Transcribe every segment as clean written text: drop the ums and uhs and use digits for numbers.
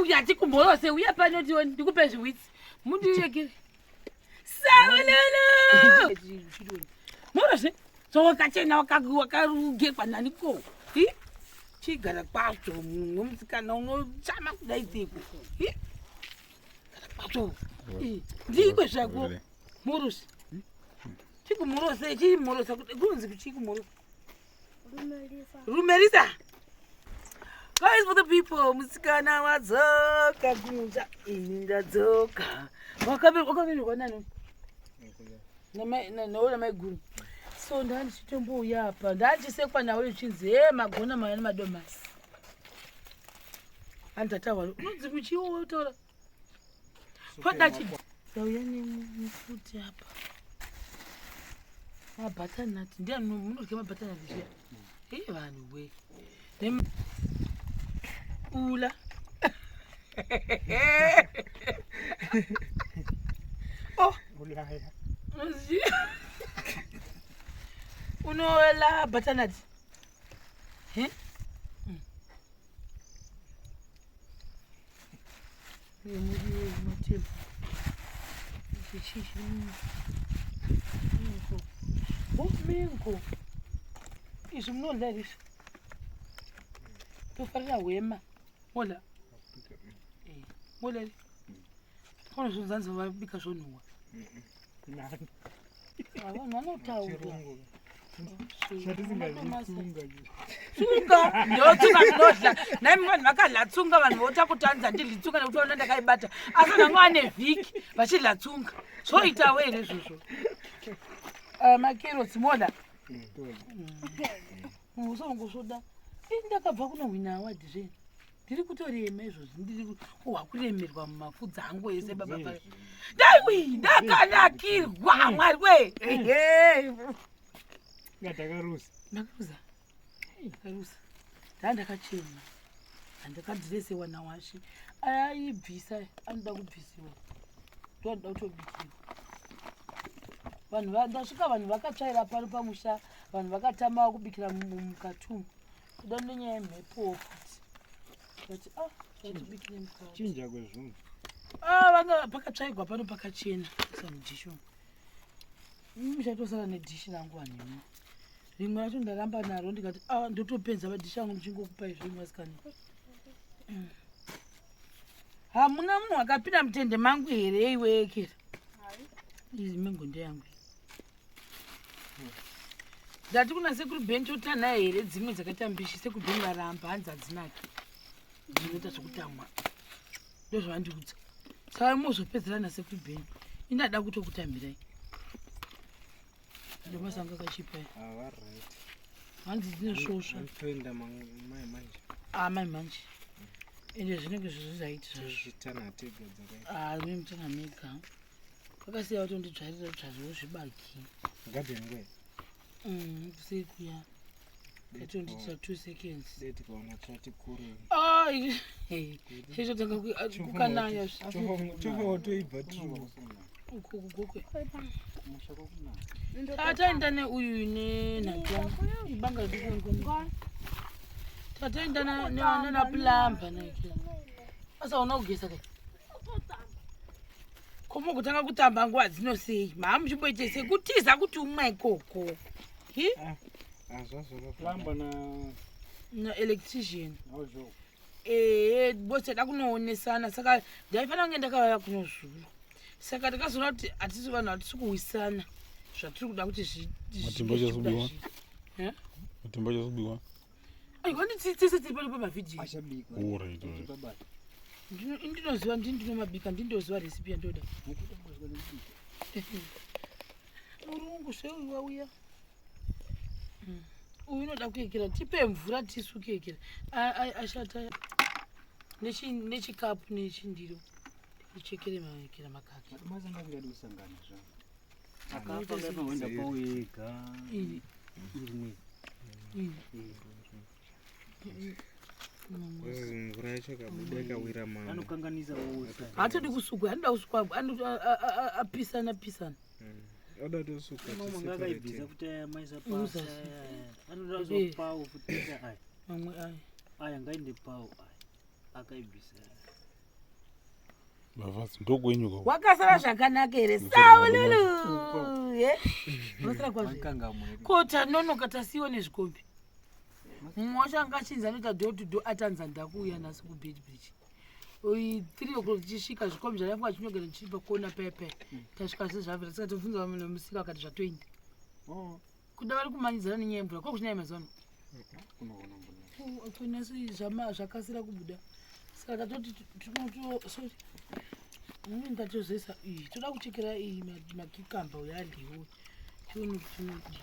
Uya tikumhorose uya pano tione ndikupe zviwitsi. Mundiyekere. Saululu. Mhorose. So wakachena wakarugekwa nani ko? Hi? Chigara kwacho munhu musikana unochama kudai tiko. Hi? Gara kwacho. Ndikwe zvako. Mhorose. Chikumhorose, chimhorosa kunzi kuchikumhorosa. Rumelisa. Guys for the people, musikana wadzoka kumusha, ini ndadzoka. Wakaberekwa nani? Naona maiguru. So ndandichitombouya apa, ndandichisekwa nawo zvichinzi he magona maya nemadomasi. Andataura, unonzi muchiwo wotaura. Poda chi Sauya nemufuti apa. Mabhatanati ndiani munodya mabhatanati zviya? Hei vanhu we. Nem Ula. Oh. Ulaya. Unola bhatanati. He? Uyu muriwo wematemba. Ichi chii chiri mengo. Oh, mengo. Izvi munodya here izvi? Tofarira hwema. Modya? Eh, modya here? Pane zvinonzi vabika zvonhuwa. Vanhu vanotaura. Tsunga ndotsunga ndinodya nai vanhu vakadya tsunga vanhu vota kutanza ndidli tsunga nekuti vaona ndakaibata asi vanhu vanga vane vhiki vachidya tsunga zvoitawo here izvozvo ah, makerotsi moda usongosvoda ini ndakabva kunohwina awadhi zvee ndiri kutorema izvozvi ndiri kuhwa kuremerwa mumafudzi angu ese baba pa daiwi ndakanakirwa mwari we ndakarusa ndakarusa ndakarusa ndaa ndakachena handakadhiresewa nawashe ayayibvisa anoda kubvisiwa ndoanoda kutobikiwa vanhu ndasvika vanhu vakatsvaira pano pamusha vanhu vakatama kubikira mukati umu kuda nenyaya yemhepowo futi but ah zvatibikire mukati chinja kwezvinhu ah vanga pakatsvaigwa pano pakachena samudhishi muchatosara nedhishi rangu vanhu imi rimwe racho ndaramba naro ndikati ah ndotopedza madhishi angu ndichingokupa izvo imwe asikana mm. hamuna munhu akapinda mutende mangu here iwe kera izi mengo ndeyangu Ndati kuna sekuru Ben totanha here dzimwe dzakaita mbishi sekuru Ben varamba hanzi hadzinaki dzinoita zvekutamwa ndozvavandiudza saka mozopedzera nasekuru Ben indada kutokutambirai ndomasanga akachipa hanzi dzinosvosva ah, mai manje ende zvinenge zvizvizaiti zvazvo ah, mutana mega Vakasiya vatondidzvarira dzvariro zvibagi. Garden way. Kusei kuya. Yatonditira 2 seconds. Dai tikaona tati kure. Ai. Chechotanga kukanaya. Chofa watoibva true. Uko kugokwe. Tataenda neuyu nenhatu yangu. Ibanga rikuonekwa. Tataenda nana plumber naike. Asaona kugeza kai. Ko mugotanga kutamba nguva dzino sei? Maa muchimboite sekutiza kuti umwa ikoko. Hi? Ah, ah, na na electrician. Eh, boss da kunoonesana saka ndaifanira kunge ndakauya kunozuro. Saka takazoona kuti hatisi vanhu hatisi kuwisana zvatiri kuda kuti zvi Matimba achazobikwa. Eh? Matimba achazobikwa. Aiwa nditise tiri pano pamavhidhiyo. Achabikwa. Alright, alright. Ndinoziva ndini ndinomabika ndini ndoziva recipe yandoda. Murungu zveuyu wauya. Uyu unoda kuekera tipe mvura tisuke ekera. Ashata nechikapu nechindiro. Uchekere maekera makaki. Mazanga kungadi kusangana zvavo. Akafa ngaifanira pawo ega. Iri. Iri. Iri. Mvura yacho ikabuda ikawira mama. Anokanganisa wose. Hatodi kusukwa, anoda kusukwa, apisana pisana. Oda kutosuka. Mama ngakaibvisa kuti aya maisa pasi. Anoda Eh. kuzopawo futi aya. Mamwe aya. Aya ngaende pawo aya. Akaibvisa. Mavhasi ndokwenyu ko. Wakasara zvakanaka here Saululu? Ye? Wasara kwazvo. Makangamwe. Ko tanonoka tasiyiwa nezvikombi. Mumwe wacho anga achinzi anoita door to door atanza ndakuuya nhasi kuBeitbridge. Oi 3 o'clock tichisvika zvikombi zvaifunga achinogara ndichiri pakona paya paya. Tasvika sezvabvira saka tobvunza vamwe vemusika vakati zvatoenda. Oh, Kuda vari kumanidzana nenyaya yemvura kwakuchinaya mazuva ano. kunoona mbona. Kunasi zvakasira kubuda. Saka tatoti tinoto sorry. Mimi ndatozoisa iyi. Toda kuchekera iyi makikamba uyo adyiwe. Tione kuti tinodii.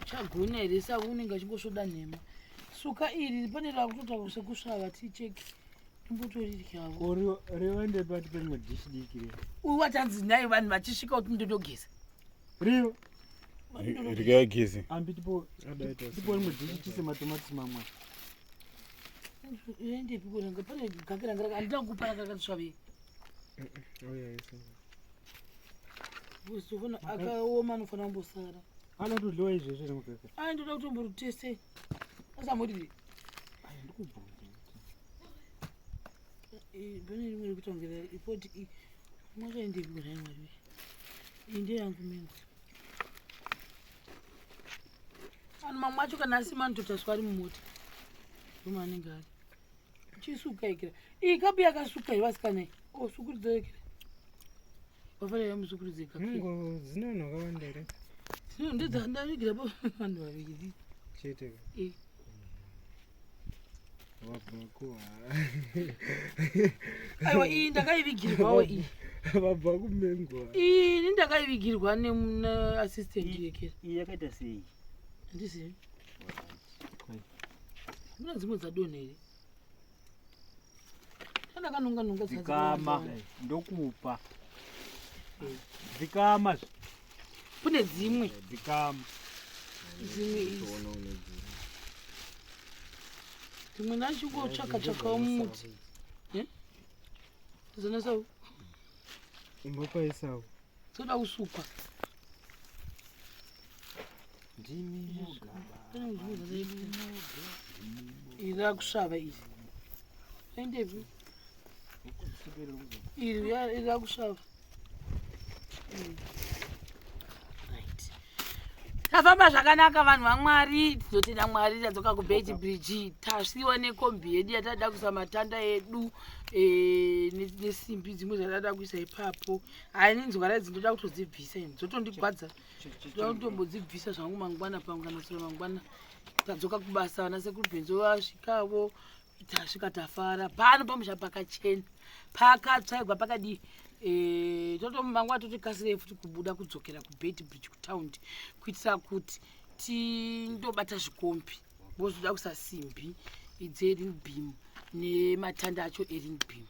Chagona here saka unenge achingosvoda nhema. Suka iri pane rakutoita sekusvava ticheke. Timbotoridyawo. Ko riwande pati perimwe dishi diki re. Uyu watanzi naye vanhu vachisvika kuti ndondogeza. Riyo. Rikayagezi. Ambi tipo Adaita tipo rimwe dishi tise matomatisi mamwe. Endepi kuranga pane gake ranga raka handina kukupa ranga rakatisvavei. Auya isa. Kuzofana akaoma anofanira kumbosara. Anotodliwa izvezvo ere mukaka. Ai ndoda kutomborutese. Asamuriri. Ai ndikubvunza. Pane rimwe rekutongera ipoti iyi. Mwakaendepi kudai Mwari wee. Iyi ndeyangu mengo. Anhu mamwe acho kana asima anototaswa ari mumota. Ndoma anenge ari. Chisuka ikira. Iyi kapu yakasuka iyi vasikana iyi. O sukurudzo ikira. Vafanira musukurudze kapu. Mungo dzine vanhu vakawanda here? Ndedza ndavigira vanhu vaviri. Chete ka. Eh. Vabva kuha. Aiwa iyi ndakaivigirwawo iyi. Vabva kumengwa. Iyi ini ndakaivigirwa neassistant yekera. Iyi yakaita sei? Handizivi. Muna dzimwe dzadonha here? Tandakanonga nonga Dzikama ndokupa. Dzikama zve. Kune dzimwe. Dzikama. Dzimwe idzi. Dzimwe ndachingotsvaka tsvakawo mumuti. Dzonasau Umbopaisawo. dzoda kusukwa. Ndimi moga. Pane dzimwe dzakaita. Iri rakusvava iri. Endepi? Iri iri rakusvava. Right. Tafamba zvakanaka vanhu vaMwari, tinotenda Mwari tadzoka kuBeitbridge, tasiwa nekombi yedu yatada kuisa matanda edu nesimbi dzimwe dzatada kuisa ipapo. Hai nenzwara idzi ndoda kutodzibvisa ini, dzotondigwadza. Ndoda kutombodzibvisa zvangu mangwana panganatsura mangwana. Tadzoka kubasa vana sekuru Bhenzo vasvikavo, tasvika tafara. Pano pamusha pakachena, pakatsvaigwa pakadii. Toto mangwana totikasirei futi kubuda kudzokera kuBeitbridge kutaundi kuitira kuti tindobata zvikombi vozoda kuisa simbi dzering beam nematanda acho ering beam.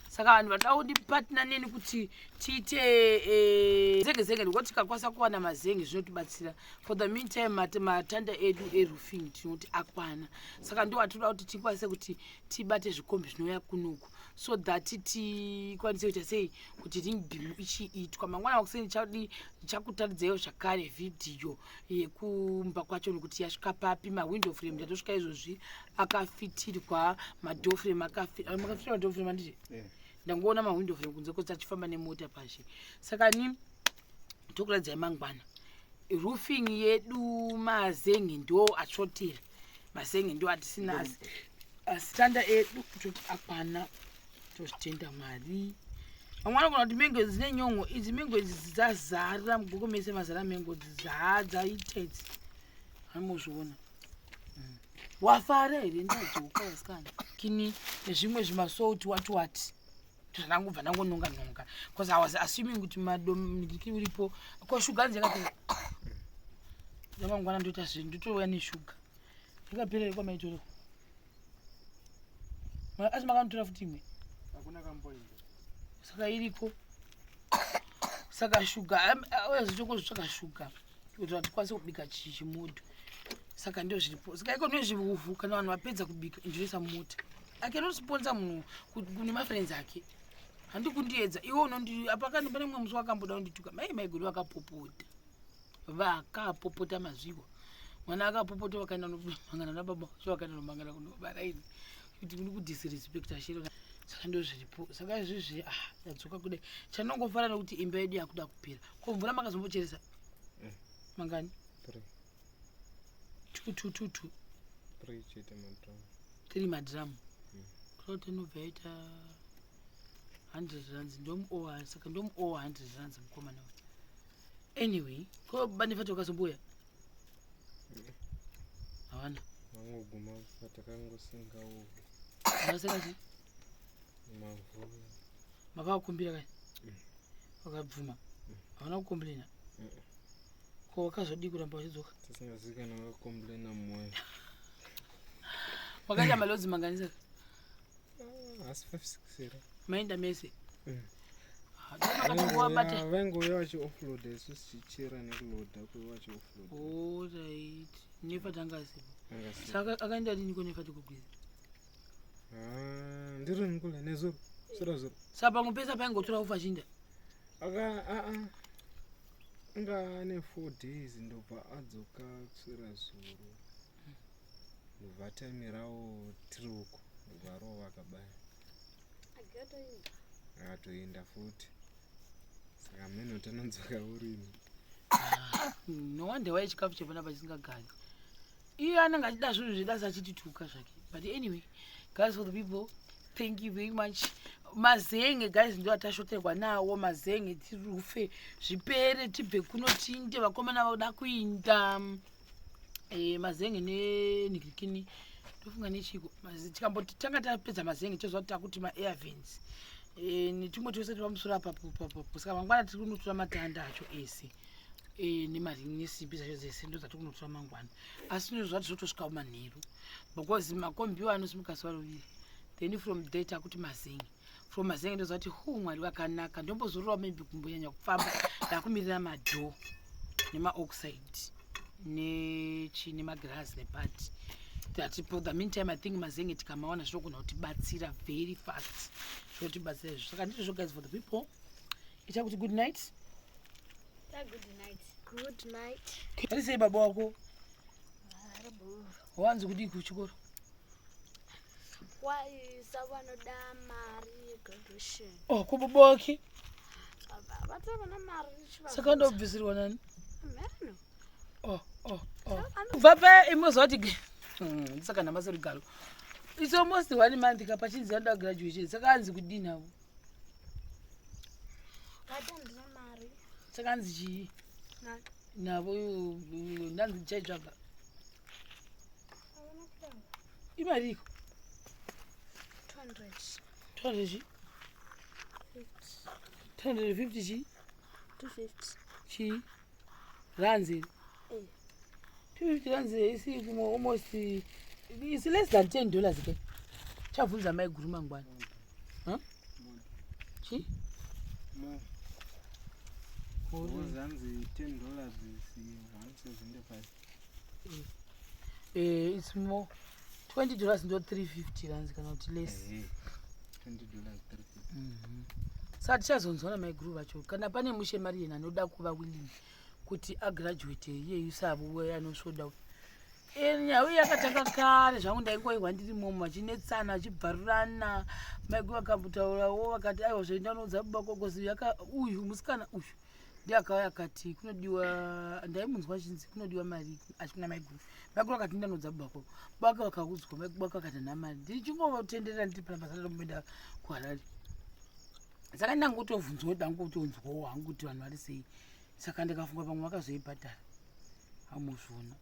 Saka vanhu vada kundipatina neni kuti tiite zenge zenge ndikuti tikakwanisa kuwana mazenge zvinotibatsira. For the meantime matanda edu eroofing tinoti akwana, saka ndo atinoda kuti tikwanise kuti tibate zvikombi zvinouya kunoku so that tikwanise kuita sei kuti ring beam ichiitwa mangwana makuseni. Ndichadi ndichakutaridzaiwo zvakare vhidhiyo yekumba kwacho nekuti yasvika papi. Mawindow frame ndatosvika izvozvi akafitirwa, madoor frame makafitirwa madoor frame handiti? Eh. Ndangoona mawindow frame kunze kwose achifamba nemota pashe, saka ni tokuratidzai mangwana roofing yedu. Mazengi ndo atsvotera, mazengi ndo atisina, asi tanda edu toti akwana, tozvitenda Mwari. Vamwe vanogona kuti mengo dzine nyongo idzi, mengo idzi dzazara mugogo mese, mazara mengo dzaita idzi anomozviona. Wafara here? Ndadzoka vasikana kini nezvimwe zvimasauti wati wati zvandangobva ndangononga nonga because I was assuming kuti madomiki uripo. Ko shuga nzi yakapera? Ndamangwana ndoita zvinhu, ndotouya neshuga yakapera here kwamaitora? Asi makanotora futi imwe? Hakuna kamboinda. Saka iriko, saka shuga uyazitongozvitsvaka shuga kuti tikwanise kubika chimodho. Saka ndo zviripo. Saka iko nezvivuvhu kana vanhu vapedza kubika ndinoisa mumota. I cannot sponsor munhu kune mafriends ake, handi kundiedza iwe unondi apakani. Pane mumwe musi wakamboda kundituka mai maiguru, vakapopota, vakapopota mazviwa. Mwana akapopota, vakaenda nomangana nababa vacho, vakaenda nomangana kunobaraini. Kuti kuri kudisrespecta Shero. Saka ndozviripo. Saka izvizvi ah ndadzoka kudai. Chanongofara nekuti imba yedu yakuda kupera. Ko mvura makazombocheresa? Mangani? 3. 2 2 2 2. 3 chete madrum. 3 madrum. Kureva inobva yaita 100 rands ndomuowa saka ndomuowa 100 rands mukomana uyu. Anyway, ko banefati wakazomboya? Havana. Vangoguma patakangosenga uhu. Vakaseka chii? Mavhu. Makavakumbira kai? Vakabvuma. Havana kukomplaina. Ko wakazodii kuramba uchidzoka? Tisingazikana vakakomplaina mumwoyo. Wakaita malodzi mangani saka? Asi 5 6 here. Maenda mese? Makatongowabata. Vaingouya vachioffloada isu tichichera nekuloada kuuya vachioffloada. Alright. Nefati anga asipo. Anga asipo. Saka akaenda rini konefati kugwiza? Ah, ndiri nikule nezuro. Sura zuro. Saka pamwe pese paingotora ufa achinda? Aka a a. Anga ane 4 days ndobva adzoka kuswera zuro. Ndobva atamirawo tiri uko. Ndobva arova akabaya. Akatoenda futi. Saka mheno tanodzoka urini. No wonder why chikafu chepanapa chisingagari. Iye anenge achida zvinhu zvedu asi achitituka zvake. But anyway, guys for the people, thank you very much. Mazenge guys ndo atashoterwa nawo mazenge tirufe zvipere tibve kuno tinde vakomana vauda kuinda mazenge nenhikikini tofunga nechiko tikamboti tanga tapedza mazenge tozwa kuti takuti ma-airvents netumwe twese twapamusoro apapo saka mangwana tiri kunotora matanda acho ese nemaringi nesimbi dzacho dzese ndo dzatiri kunotora mangwana asi tinozva kuti zvotosvika manheru because makombiwo anosimuka zuva ruviri then from there takuti mazenge from mazenge ndozva kuti hu Mwari vakanaka ndombozororawo maybe kumbonyanya kufamba ndakumirira madhoo nemaoxide nechi nemagirazi nepati that for the meantime I think mazenge tikamawana zvinogona kutibatsira very fast zvinotibatsira izvo saka ndizvozvo guys for the people ita kuti good night. Good night. Good night. Ari sei baba wako? Wanzi kudii kuchikoro? Waisa vanoda mari yegraduation. Oh, ko baba wake? Vati vana mari. Saka ndobvisirwa nani? Mheno. Oh, oh, oh. Kubva paya imozwa kuti saka namasi rugaro. It's almost 1 month kapachinzi anoda graduation. Saka anzi kudii navo? Vati handina mari. Saka anzi chii? Nani? Navo ndanzi ndichaitsvaga. Havana kutaura. Imari iko? 200. 200 chii? 250 chii? 250. Chii? Rands here? 250 rands isi kumwe almost it's less than $10 ke. Chabvunza mai guru mangwana. Huh? Chii? More. Zanzi $10 is 175. It's more. $20 ndo 350 rands kana kuti less. $20 350. Saka tichazonzwana mai guru vacho kana pane mushe mari yena anoda kuva willing kuti agraduate iyeyu savo anosvoda. Nyaya yakatanga kare zvangu ndaingoihwa ndiri momo vachinetsana vachibvarurana maiguru vakambotaurawo vakati aiwa zvoenda unoudza baba kogozi uyu musikana uyu ndiye akauya akati kunodiwa ndaimunzwa achinzi kunodiwa mari achikuna maiguru maiguru akati ndanoudza baba kwako baba vakaudzwa maiguru akati handina mari ndichingotenderera ndiri panapa sati kuHarare saka ndangotovhunzwa ndangotonzwawo hangu kuti vanhu vari sei saka ndikafunga pamwe vakazoibhadhara amuzvona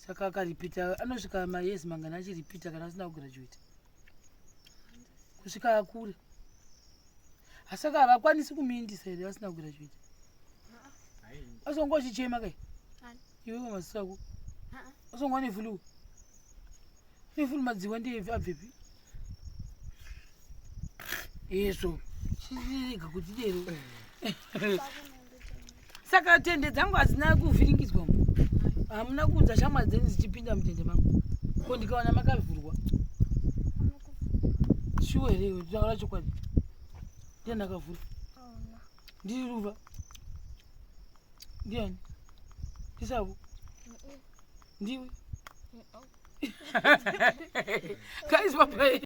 saka akaripita anosvika mayezi mangani achiripita kana asina kugraduate kusvika akure asaka havakwanisi kumuindisa here vasina kugraduate asonga uchichema kai iwewe maziso ako asonga nefulu nefulu madziwa ndiye abvepi izvo chirega kuti dero saka tende dzangu hadzina kuvhiringidzwa hamuna kuudza shamwari dzenyu dzichipinda mutende mangu ko ndikawana makavhurwa shuwa here iwe taura chokwadi ndiani akavhura ndiri ruva ndiani ndisavo ndiwe Guys, bye bye.